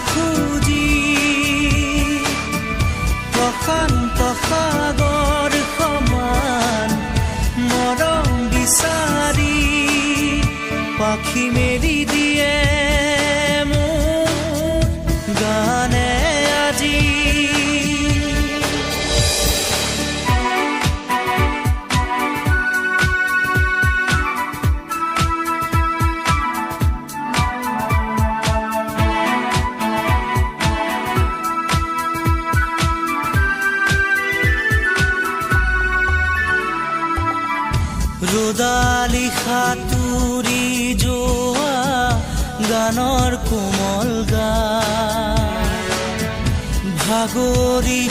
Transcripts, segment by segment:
খুজি, প্ৰশান্ত সাগৰ সমান মৰম বিচাৰি পাখি মেলি দিয়ে মোৰ গানে আজি। ৰ'দালি সাঁতুৰি যোৱা গানৰ কোমল গা, ভাগৰি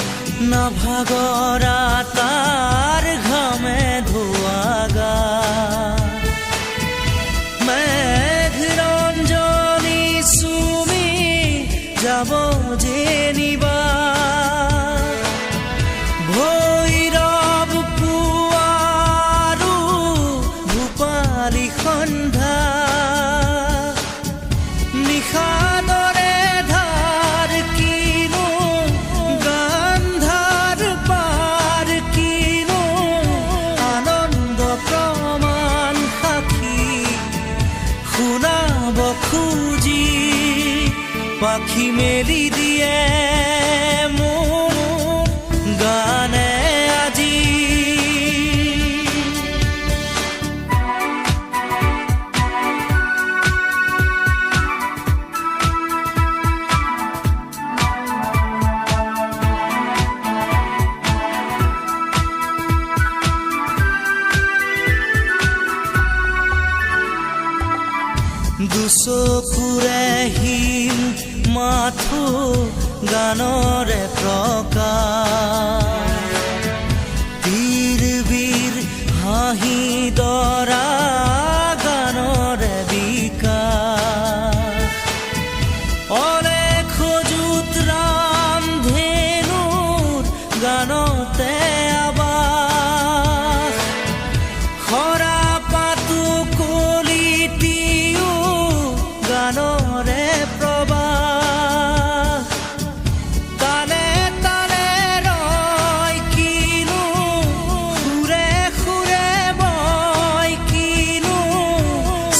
নাভাগৰা তাৰ ঘামে ধোৱা গা। মেঘ ৰঞ্জনী চুমি যাব যেনিবা, ভৈৰৱ পুৱাৰো ভূপালী সন্ধ্যা। নিশাদৰে ধাৰ কিনো গান্ধাৰ পাৰ, কিনো আনন্দ প্ৰমাণ সাক্ষী শুনাব খুজি পাখি মেলি দিয়ে মোৰ গানে আজি। দুচকুৰে হিম মাথো গানৰে প্ৰকাশ, তীৰ বীৰ হাঁহি দৰা গানৰে বিকাশ। অলেখ যুত ৰামধেনুৰ গানতে আবাস, সৰা পাতো কলিটিও গানৰে প্ৰবাহ। তালে তালে ৰয় কিনো, সুৰে সুৰে বয় কিনো,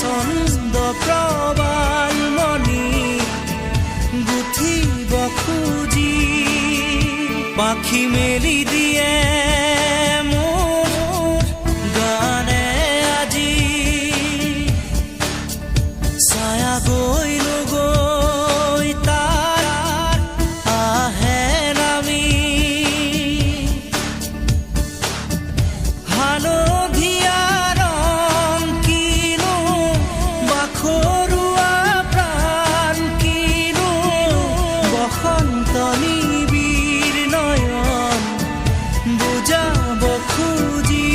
ছন্দ প্ৰবাল মণি গুঠিব খুজি পাখি মেলি দিয়ে মোৰ গানে আজি। ছায়া গৈ নগৈ তাৰ আহে নামি, হালধীয়া ৰং কিনো বাখৰুৱা প্ৰাণ কিনো, বসন্ত নিবিড় নয়ন বুজাব খুজি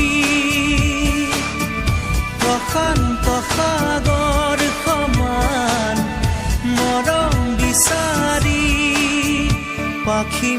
প্ৰশান্ত সাগৰ সমান মৰম বিচাৰি পাখি